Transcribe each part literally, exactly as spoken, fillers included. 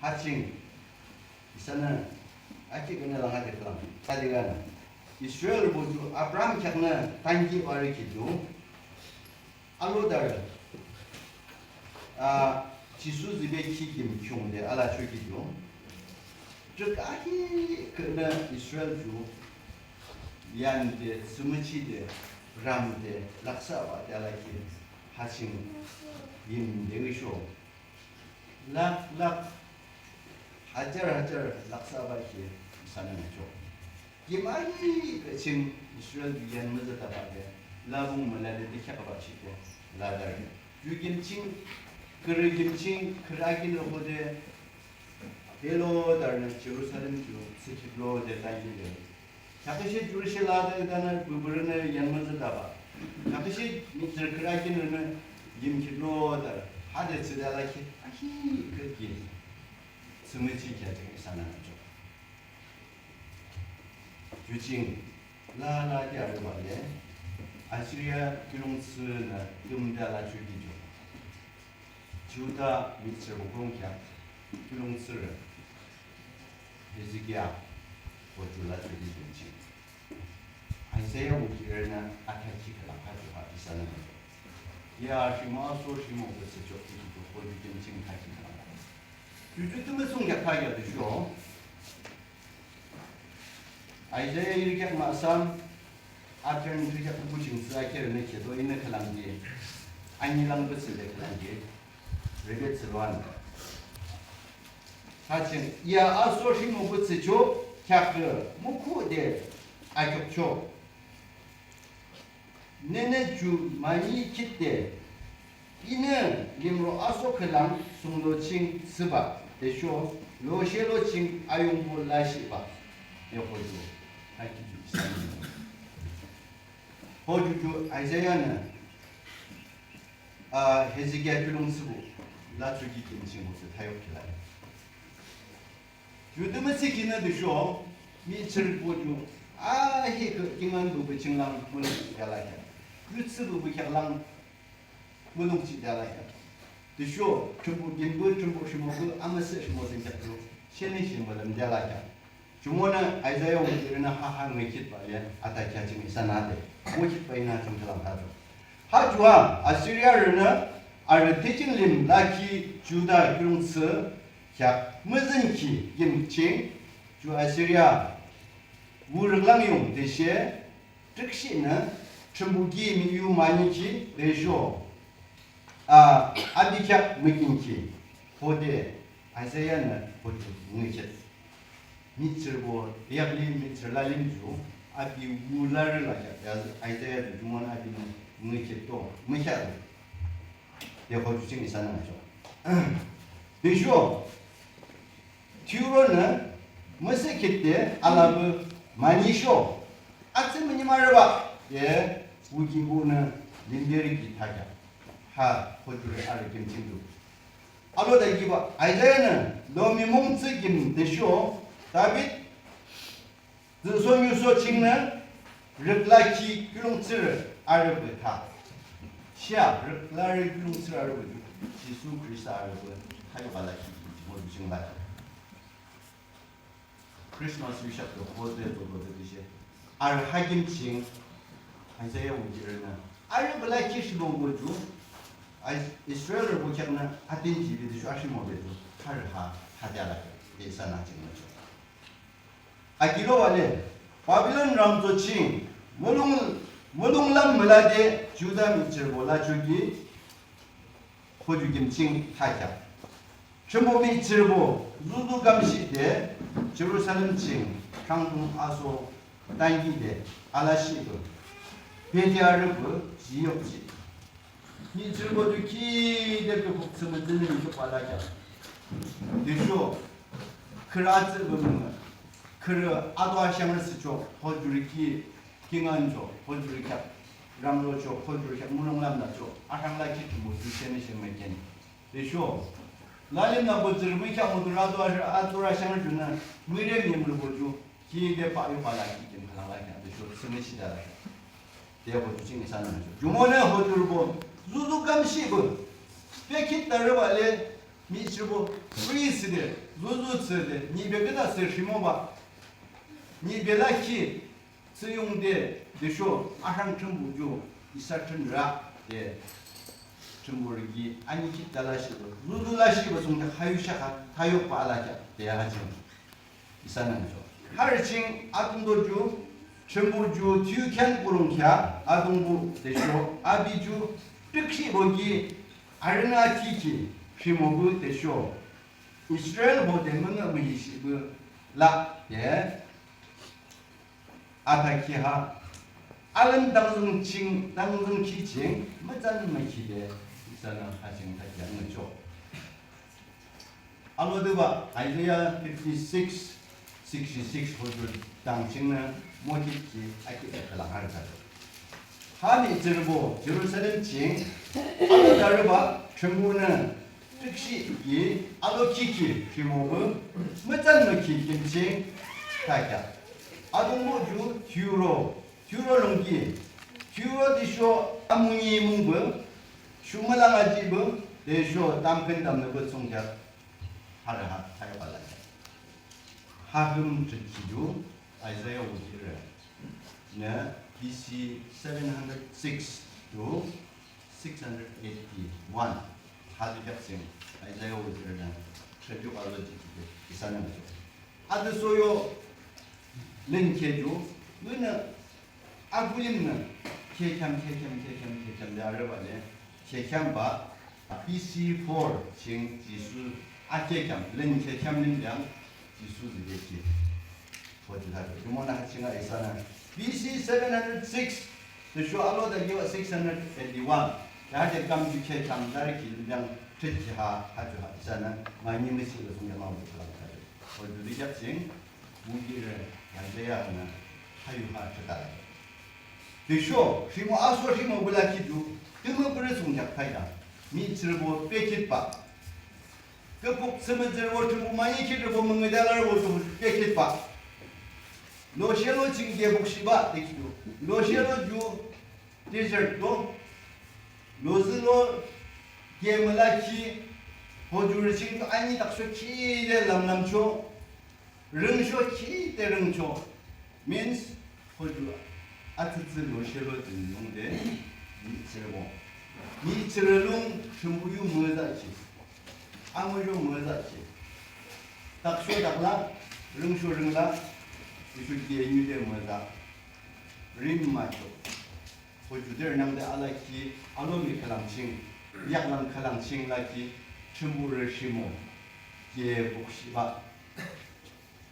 Aching, isanü, achi künü lang hade klang. Tadi kan. Israelbo ju Abraham kheaknü tanki bari kidu. Alo dar. A, Jisu zibe ki kim kiungde alacho kidu. Ju ahi künü Israel ju yande, sümüchide, ramde, laksahbah de alaki. Haching yimde wisho. Lakh lakh, hajar hajar laksahbah ki isanü cho. Kim ahi kü ching Israel ju yanmüzütabah de, labung mülade de kheakbah chide, ladar. Ju kim ching, kürü kim ching, kürü akin rokode, helo darnü Jerusalem ju, sikip lo de tanki de. Kheaküshe jurüshe lade idanü bubürünü yanmüzütabah. Kheaküshe mihtsürü kürü akinrünü yimkhi lo dar. Hade tsüde alaki ahi kü ki. Sümüchi kheakü isanü cho. Ju ching la la ki arübah le. Assyria kiulongthsünü tümde alacho kicho. Juda mihtsürü bokrong kheak kiulongthsürü Hezekia, o ju lacho ki kimching. Isaiah wukirünü athakhi khülang ha ju ha isanü. Ya shimo aso shimo kütsü chok ki ju o ju kimching thakhi khülang. Ju ju tümü sung kheak thakhi ha de sho. Isaiah yirikheak mahsam, atern thürükheak kubu ching tsü akerünü kheto inü khülang ki, anilang kütsü de khülang ki, rebe tsüloan. Haching, ya aso shimo kütsü cho, kheakü, mukhu de, akhiukcho. Nünü ju mani khide, inü limro aso khülang sungdo ching thsübah de sho, lo she lo ching ayungbo lashihbah de ho ju, ha ki ju isanü. Ho ju ju Isaiah nü, a, Hezekia kiulongthsübuh, lacho ki kimching ho ju thayuk kila. Ju tümü thsükhinü de sho, mihtsürübo ju, ahi kü kingaün bubü ching lang mulong yala kheak. Ju thsü bubü kheak lang mulong chi yala kheak. De sho, Thrünpuh kimbü, Thrünpuh shimopü, amüsüh shimo thsungkheak ju, sheni shimolüm yala kheak. Jumonü Isaiah wukirünü ha ha ngükhitbah le, athakhi ha ching isanü de. Ngükhitbah inü ching khülang ha ju. Ha ju ha, Assyriarünü, arü teaching lim lakhi Juda kiulongthsü, kheak müzünkhi kimching, ju Assyria, wurük lang yung de she, trükshinü, Thrünpuh ki miyu manikhi de sho, a, api kheak mükinkhi, hode, Isaiah nü, hode, ngükhit. Mihtsürübo, yakli mihtsürü lalim ju, api wu larü la kheak, ya, Isaiah ju, jumonü apinü, ngükhit to, mükheak. De ho ju ching isanü cho. De sho, Turo nü, müsüh khide alabah manisho, atsü münyimarübah, ye, wukibonü, limberü ki thakhi. Ha, ho jurü arü kimching ju. Alo da kibah, Isaiah nü, lomi mungtsü kim de sho, David, züso nyuso chingnü, rükla ki kiulongthsürü arübah tha. Shia, rükla rü kiulongthsürü arübah ju, Jisu Khrista arübah, tha yobala ki, mo ju ching la. Christmas yu shak to, ho de to, ho de de she. Arü ha kimching, Isaiah wukirünü. Arübah la ki shibong bo ju, Is-, Israelrübo kheaknü, atin jibe de sho ashimo be ju, arü ha, ha de ala, de isanü ching mo ju. Akilo wale, Babilon ramzo ching, mulong, mulong lam mülade Juda mihtsürübo lachoki, ho ju kimching thakhi. Thrünpuh mihtsürübo, zuzu kamshihde, Jerusalem ching, kangtung aso, tankide, alashihbah. Bede arübah, jiyokji. Mihtsürübo ju ki de kü buk tsümü dünü ju pala kya. Tüsho, kürü atsü bümü, kürü ato ashangrü sücho, ho jurü ki, kingaün cho, ho jurü kya, ramlo cho, ho jurü kya, mulong lamla cho, ashangla ki tümü ju shemi shemi keni. Tüsho, lalim na bo jurü mü kya mo jurü ato ash-, ato ashangrü junü, müre mi mürü bo ju, ki de pa yu pala ki kim khala la kya, tüsho, sümüchi da la kya. De ho ju ching isanü cho. Jumonü ho jurübo, zuzu kamshihbah. Pekit darübah le, Mihtsürübo free thsüde, zuzu thsüde, nibe küdah thsü rhimobah. Nibe lakhi thsü yungde, tüsho arhang Thrünpuh ju isa thrünrü ah de, Thrünpuh rü ki anikhita lashihbah, zuzu lashihbah thsungkheak ha yu shaka thayukbah alakheah de ha ching isanü ngüchoh. Harü ching Atungpuh ju, Thrünpuh ju thiyukhüh kurungkheak Atungpuh tüsho api ju trükshihbo ki arünü athakhi rhimopü tüsho Israelbo de müngühmühishihpü lah de athakhi ha alüm tangzüng ching, tangzüngkhi ching mütsan mükhide isanü ha ching thakheah ngüchoh. Alokhibah Isaiah fifty-six, sixty-six hoju dangchingnü mokhitkhi akhitkhi khülang arükhado. Ha mihtsürübo Jirusalem ching alodarübah Thrünpuhnü trükshihkhi alokhikhi rhimopü mütsan mükhi kim ching thakheah. Atungpuh ju thiyuro, thiyuro lungki, thiyuro tüsho amüngüh mungpü, shuhmüh lang ajihpü, tüsho tamkhüntamnüpü thsungkheak harü ha thayukbah alakheah. Ha hüm thrütkhi ju Isaiah wukirünü B C seven hundred six to six hundred eighty-one. Ha tükhüh ching Isaiah wukirünü thrütyu alo jihkhi isanü ngüchoh. Atüsho yo lün kheju, nünü abulimnü khekhüm, khekhüm, khekhüm, khekhüm de arübah le, khekhümbah, B C four ching Jisu akhekhüm, lün khekhüm lün yang Jisu zübekhi. Hoju thado. Jumonü ha ching a isanü B C seven hundred six, tüsho alodarübah six hundred eighty-one. Yade kam ju khekhüm darü ki lün yang thrütkhi ha, ha ju ha isanü, mani müsi lo sung yamang bu kalang thado. Hoju tükhüh ching, wukirü Isaiahnü ha yu ha thada. Tüsho, rhimo aso rhimopü lakhi ju, tümüpürü thsungkheak thayukbah. Mihtsürübo bekhitbah. Küpkhuk thsümütsürübo Thrünpuh mani khirübo müngüde larübo ju bekhitbah. Loshelo ching kepukshihbah de khi ju. Loshelo ju desert to. Lozü lo kemüla ki, hojurü ching ju ani taksho khide lamlamcho. Rüngsho khide rüngcho. Means, hoju atsütsü loshelo de lungde, mihtsürübo. Mihtsürü lung Thrünpuh yu müzahchi. Amuzho müzahchi. Taksho dakla, rüngsho rüngla, tüsho ke nyude müzah. Rim macho. Hoju de rünangde alaki, alomi khülang ching, yaklang khülang ching laki, Thrünpuh rü rhimo, kepukshihbah.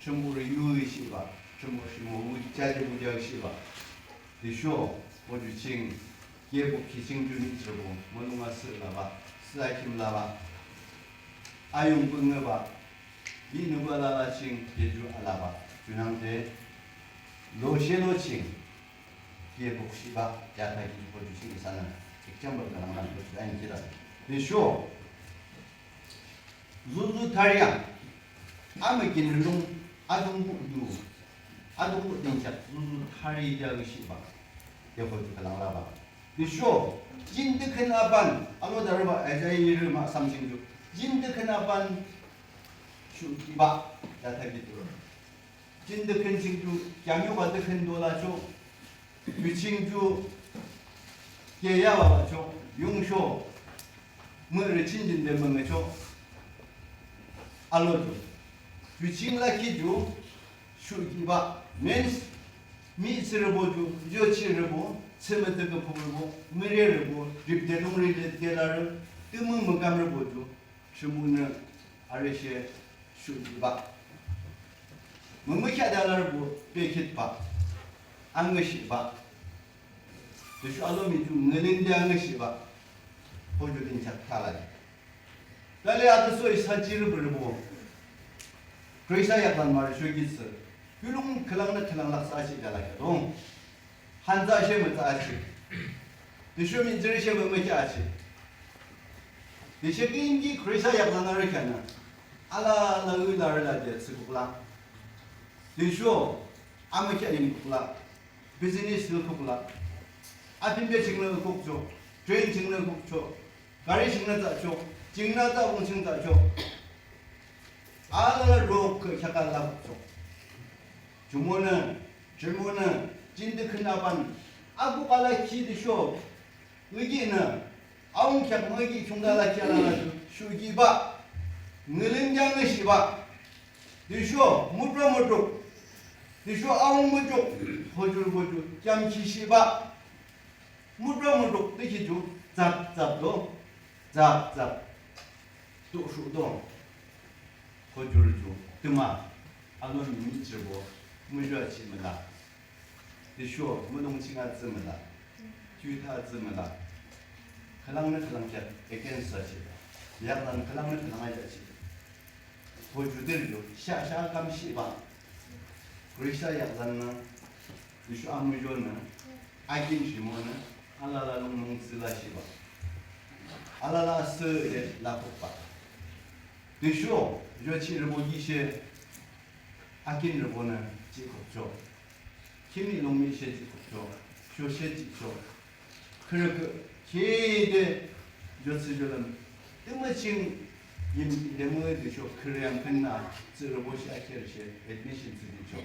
Thrünpuh rü yusihbah, Thrünpuh rhimo wujade wujashihbah. Tüsho, hoju ching, kepukhi ching ju mihtsürübo, mulong asüh labah, süh akhim labah. Ayung pü ngübah, binubah lala ching, keju alabah. Junangde, loshelo ching, kepukshihbah, yataki hoju ching isanü, example khülang lang hoju ain kira. Tüsho, zuzu thariang, amükinrü lung, Atungpuh yu, Atungpuh dünkheak, zuzu thari yashihbah, de hoju khülang labah. Tüsho, jin dükhün aban, alodarübah, Isaiah yirü mahsam ching ju, jin dükhün aban, shuhkibah, yataki tu. Jin dükhün ching ju, kheangyuba dükhün dolacho, ju ching ju, keyaba bacho, yungsho, mürü chingjinde mümücho, alo ju. Ju ching laki ju, shuhkibah, means, mihtsürübo ju, yochirübo, thsümütsü küphukrübo, mürerübo, ripde lungri le delarü, tümü mükamrübo ju, Thrünpuhnü arüshe shuhkibah. Mümükheah delarübo bekhitbah. Angüshihbah. Tüsho alomi ju ngülünde angüshihbah. Hoju dünkheak thalai. Tale atüsho isa jipürübo. Khrista yakzan marü shokisü. Kiulong khülangnü khülang laksahshih deala kheah dong. Hantsahshe mütsahshih. Tüsho mihtsürüshe mümükheahshih. Tüsho kinki Khrista yakzan arü kheanü. Alala yu larü lade thsükuklah. Tüsho amükheah yinkuklah. Business ngükuklah. Apinbe chingnü ngükukcho. Train chingnü ngükukcho. Gari chingnü thsahcho. Chingnü tsü wung ching tsü cho. Alala ro kü kheakü la cho. Jumonü, jumonü, jingde khünaban, abuh alakhi tüsho, ngükinü, awung kheak müki khiungde alakhi alala shuki ba, ngülün yang shi ba. Tüsho, mutro mutruk. Tüsho, awung mutruk, hojur hojur, kyamkhi shi ba. Mutro mutruk tüki ju, tsap tsap lo, tsap tsap. Tushu do. Hojur ju, tüma, alo mihtsürübo, muzho achi müla. Tüsho, mulong ching atsü müla. Tüta atsü müla. Khülangnü khülang kheak, against achi. Yaklan khülangnü khülang achi. Hojur de ju, sha sha kam shi ba. Krista yakzan nü, Tüsho amuzhonü, akin shimonü, alala lung lung tsüla shi ba. Alala sü de la kuk ba. Tüsho, zho chi rübo ki she, akin rübonü, chi kuk cho. Kimi lung mi she chi kuk cho, sho she chi cho. Khürü kü, kide, zho tsü zho lüm. Tümü ching, yim, lemü tüsho, khürü yang künna, tsü rübo shi akhir she, admission tsü di cho.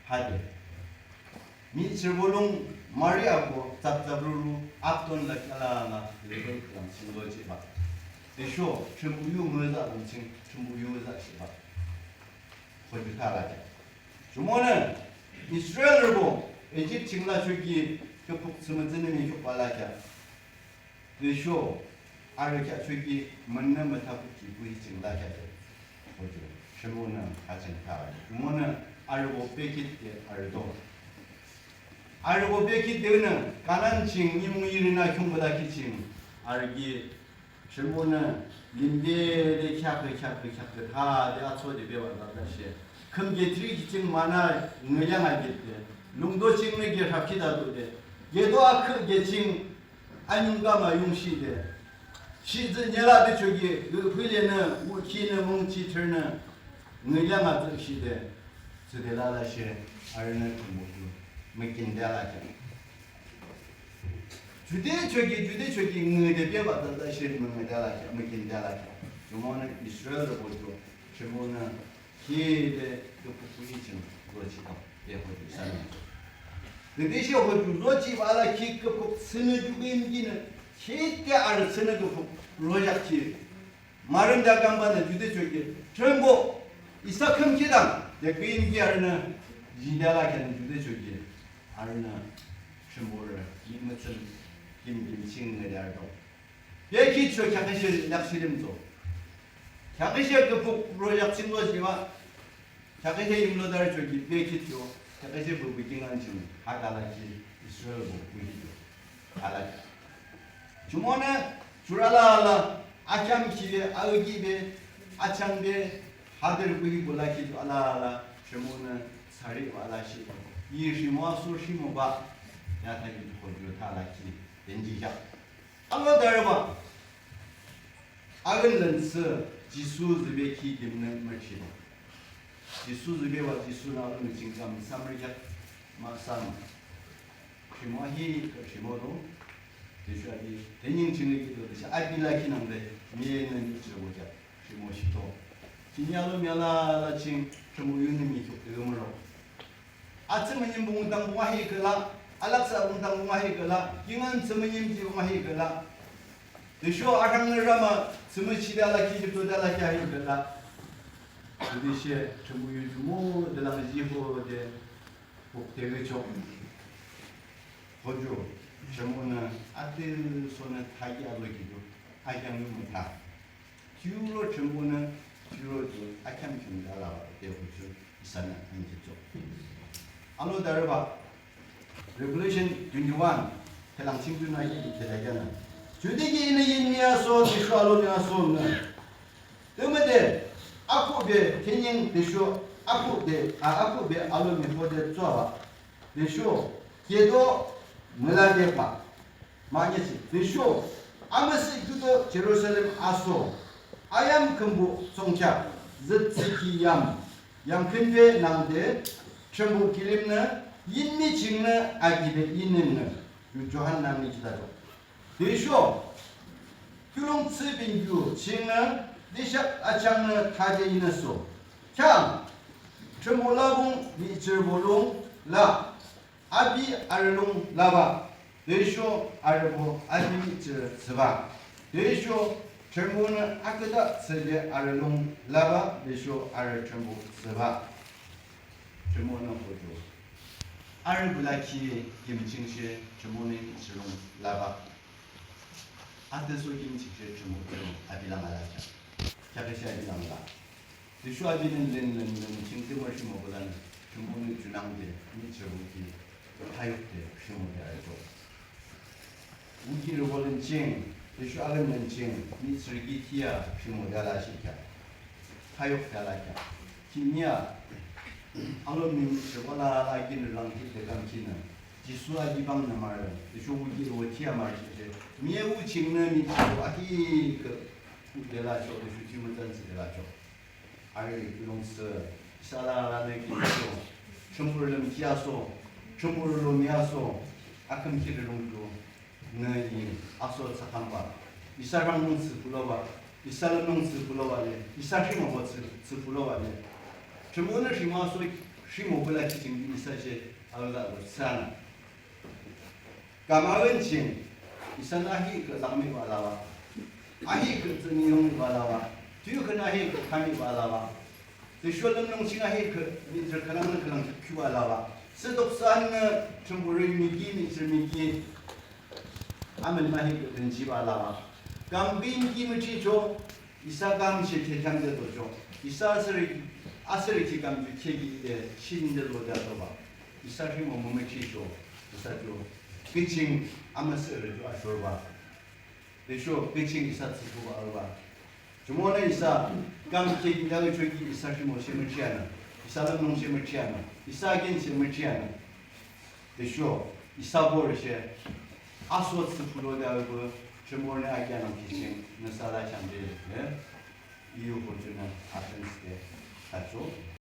Hade. Mihtsürübo lung Maria ko tsaptsap ruru akton la kala la level klam singlo jeba. Tüsho Thrünpuh yu müza lung ching Thrünpuh yu za sheba. Hojur thala kya. Jumonü Israelrübo Egypt ching la choki küpük sümütsünü mi kyuk bala kya. Tüsho, arü kheahchoki, münnü müthapü ki buhi ching la kheahcho. Hojur, shibunü ha ching tha. Monü arübo bekit de arü do. Arübo bekit de nü, Kanan ching, nimung yirina kyung bala ki ching. Arü ki, shibunü, limde de kheahkhi, kheahkhi, kheahkhi, tha de atsode bebah da da she. Khümke thri ki ching mana ngülyang agit de. Lungdo ching nü ge rapki da do de. Gedo akhü ge ching, anyung kama yungshide. Shitsü nyela de choki, ü, phulenü, ukhinü, mungchi thürünü, ngülyang atsü shide. Tsüde lala she, arünü kümüku, mükin de la kya. Jude choki, jude choki, ngüde bebah da da she, müngü de la kya, mükin de la kya. Jumonü Israelrübo ju, shibunü, Ki de küpük buhi ching zochikam de hojur sanü. Tütüshe hojur zochiba la ki küpük sünü juküm kinü, ki de arü sünü küpük rojak ki. Marüm da kamba nü jude choki. Thrünbo, isa kümkidang, de küm ki arünü, jide la kyanü jude choki. Arünü, Thrünbo rü, yimütsün, kim kim ching nü de arü do. Bekitcho kheaküshe lakshirimcho. Kheaküshe küpük rojak ching zochiba. Kheaküshe yimlo darü choki bekitcho. Kheaküshe bubu kingaün ching. Hadala ki Israelbo buhi cho. Hala ki. Jumonü jurü alala. Akheam kibe, aü kibe, achangbe, hadir buhi bula ki alala. Jumonü sari bala shi. Yi shimo aso shimo ba. Yata ki hojur thala ki. Denji kya. Alo darüba. Arün lün sü Jisu zübe ki kimnü mürchiba. Jisu zübe wa Jisu nü alo nü chingkam samrikyak ma sam. Shimo ahi kü shimo do. Jisu ahi tenying chingri ki do. Jisu ahi la ki nangde. Miye nü nü chirbo kyak. Shimo shito. Chini alo miala la ching. Shimo yunü mi kyuk de muro. Atsü münim bungtang bungahi kela, alaksa bungtang bungahi kela, kingan tsü münim ji bungahi kela. Tüsho arang rama tsü müchide alaki jipto de alaki ahi kela. Tütüshe Thrünbo yu jumo de lang jiho de bukte gechok. Hojur, Thrünbonü atü sonü thagi alo kido, akyang yu mütha. Türo Thrünbonü, türo ju, akheam khim de alaba, de hojur, isanü, anji cho. Alo darüba, Revelation twenty-one, khelang chingdunü ye, khedakyana. Judüki inü yinmi aso, tüsho alomi aso nü. Tümüde, akhuhbe, khenying, tüsho, akhuhbe, a, akhuhbe, alomi hode tsoaba. Tüsho, keto, mülade ba. Manyesi, tüsho, amüsüh kuto Jerusalem aso, ayam kümbu songkheak, zütsüki yam, yam künbe nangde, Thrünpuh kilimnü, yinmi chingnü, agibe yinnü, yu Johan nangni kidato. Tüsho, Kiulongthsü binkiu chingnü, dishak achangnü thade inüsho. Kheahang, Thrünpuh lapung mihtsürübo lung la, api arü lung labah, tüsho arübo api mihtsürü thsübah. Tüsho Thrünpuhnü aküdah thsüde arü lung labah, tüsho arü Thrünpuh thsübah. Thrünpuhnü kocho. Arübo lakhi kim chingshe Thrünpuhnü mihtsürü lung labah. Atüsho kim chingshe Thrünpuh api lang alakheah. Kheaküshe api lang la. Tüsho apinü lün lün lün ching tümü rhimopü lanü, Thrünpuhnü junangde mihtsürübo ki thayukde rhimode arüchoh. Wukirübo lün ching, tüsho alüm lün ching, mihtsürü ki thiyua rhimode alashihkheah. Thayukde alakheah. Khihni a, alomi mihtsürübo alala kinü lang hide kamkhinü, Jisu api bangnü marü, tüsho wukirübo thiyua marü she, mihtsürü chingnü mihtsürübo ahihkhüh kude lachoh, tüsho thiyumütsan thsüde lachoh. Arü kiulongthsü, isa alalanü kiulongthsü, Thrünpuh lümkhi aso, Thrünpuh lomi aso, akhümkhi lungdo, nü i aso thsakhambah, isa rhangdung thsüpü lobah, isa lümlung thsüpü lobah le, isa rhimobo thsü, thsüpü lobah le. Thrünpuhnü rhimo aso, rhimopü lakhi ching isa she, alala lo thsanü. Kam aün ching, isanü ahihkhüh lakmibah labah. Ahihkhüh tsüni yongbah labah. Thiyukhühnü ahihkhüh kamibah labah. Tüsho lümlung ching ahihkhüh mihtsürü khülangnü khülang kibah labah. Thsütoksanü Thrünpuh ri miki, mihtsürü miki, amülim ahihkhüh dünjibah labah. Kam binki müchichoh, isa kamshe kheakheamde tochoh. Isa asürü, asürü ki kamshe kheakide shinde lode atobah. Isa rhimo mümüchichoh, isa ju küching amüsührü ju ashorbah. Tüsho küching isa thsüpübah arübah. Jumonü isa kam kheakide achoki isa rhimoshe müchianü, isa lümlungshe müchianü, isa akin she müchianü. Tüsho isa borü she aso thsüpü lode arübah, Thrünpuhnü akin nangkhi ching nüsa la chande le. Yu kochunü athensde tacho.